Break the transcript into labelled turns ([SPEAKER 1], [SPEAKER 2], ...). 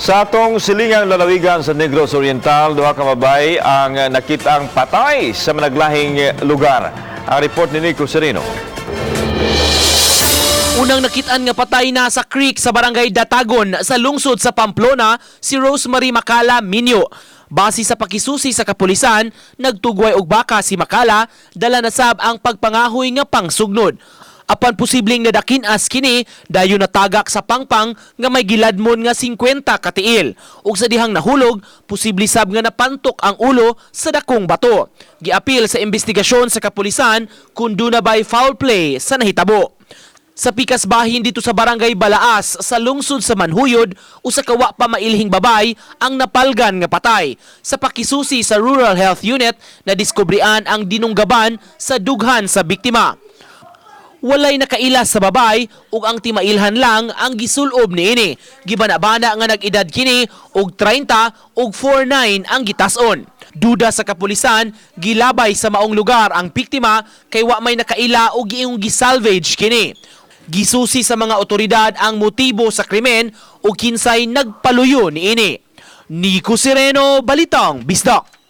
[SPEAKER 1] Sa atong silingang lalawigan sa Negros Oriental, duha ka babae ang nakitang patay sa managlahing lugar. Ang report ni Nico Sereno.
[SPEAKER 2] Unang nakitaan nga patay na sa creek sa barangay Datagon sa lungsod sa Pamplona si Rosemary Macala Minyo. Base sa pakisusi sa kapulisan, nagtugway og baka si Macala, dala na sab ang pagpangahoy nga pangsugnod. Apan posibleng nadakin-as kini dayon natagak sa pangpang nga may giladmon nga 50 katiil. Ug sa dihang nahulog, posible sab nga napantok ang ulo sa dakong bato. Giapil sa investigasyon sa kapulisan kung duna bay foul play sa nahitabo. Sa pikas bahin dito sa barangay Balaas sa lungsod sa Manjuyod, usa ka wa pa mailhing babay ang napalgan nga patay. Sa pakisusi sa Rural Health Unit, nadiskubrian ang dinunggaban sa dughan sa biktima. Walay nakaila sa babay ug ang timailhan lang ang gisulob niini. Gibana-bana nga nag-edad kini og 30 ug 49 ang gitason. Duda sa kapulisan, gilabay sa maong lugar ang biktima kay wa may nakaila og giingong gisalvage kini. Gisusi sa mga otoridad ang motibo sa krimen ug kinsay nagpaluyo niini. Nico Sereno, Balitang Bisdak.